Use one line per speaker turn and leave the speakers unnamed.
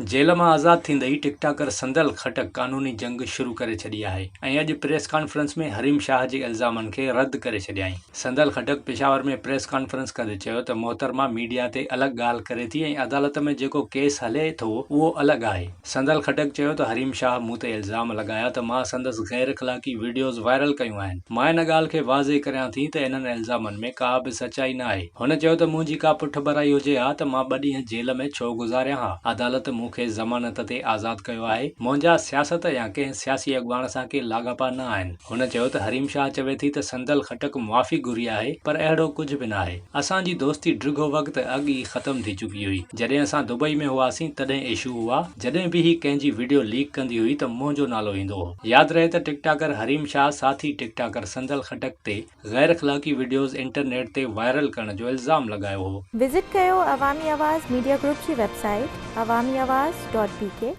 Jail مان آزاد ٿيندي ئي ٽڪ ٽاڪر صندل خٽڪ قانوني جنگ شروع ڪري ڇڏي آهي ۽ اڄ پريس ڪانفرنس ۾ حريم شاهه جي الزامن کي رد ڪري ڇڏيائين. صندل خٽڪ پشاور ۾ پريس ڪانفرنس ڪندي چيو ته محترمه ميڊيا تي الڳ ڳالهه ڪري ٿي ۽ عدالت ۾ جيڪو ڪيس هلي ٿو اهو الڳ آهي. صندل خٽڪ چيو ته حريم شاهه مون تي الزام لڳايا ته مان سندس غير اخلاقي وڊيوز وائرل ڪيون آهن، مان ان ڳالهه کي واضح ڪريان ٿي ته انهن الزامن ۾ ڪا به سچائي ناهي. هن چيو ته منهنجي ڪا پٺڀرائي هجي ها ته مان ٻه ڏينهن جيل ۾ ڇو گذاريان ها، عدالت مون کي ضمانت تي آزاد ڪيو آهي، منهنجا سياست يا ڪنهن سياسي اڳواڻ سان ڪي لاڳاپا نه آهن. هن چيو ته حريم شاهه چوي ٿي ته صندل خٽڪ معافي گهري آهي پر اهڙو ڪجهه به ناهي، اسان جي دوستي ڊگهو وقت اڳ ئي ختم ٿي چڪي هئي، جڏهن اسان دبئي ۾ هئاسين تڏهن ايشو هئا، جڏهن به هي ڪنهن جي وڊيو ليڪ ڪندي هئي ته منهنجو نالو ايندو هو. ياد رهي ته ٽڪ ٽاڪر حريم شاهه ساٿي ٽڪ ٽاڪر صندل خٽڪ تي غير اخلاقي وڊيوز انٽرنيٽ تي وائرل ڪرڻ جو الزام لڳايو هو.
وزٽ ڪيو عوامي آواز ميڊيا گروپ جي website Awami Awaz dot P K.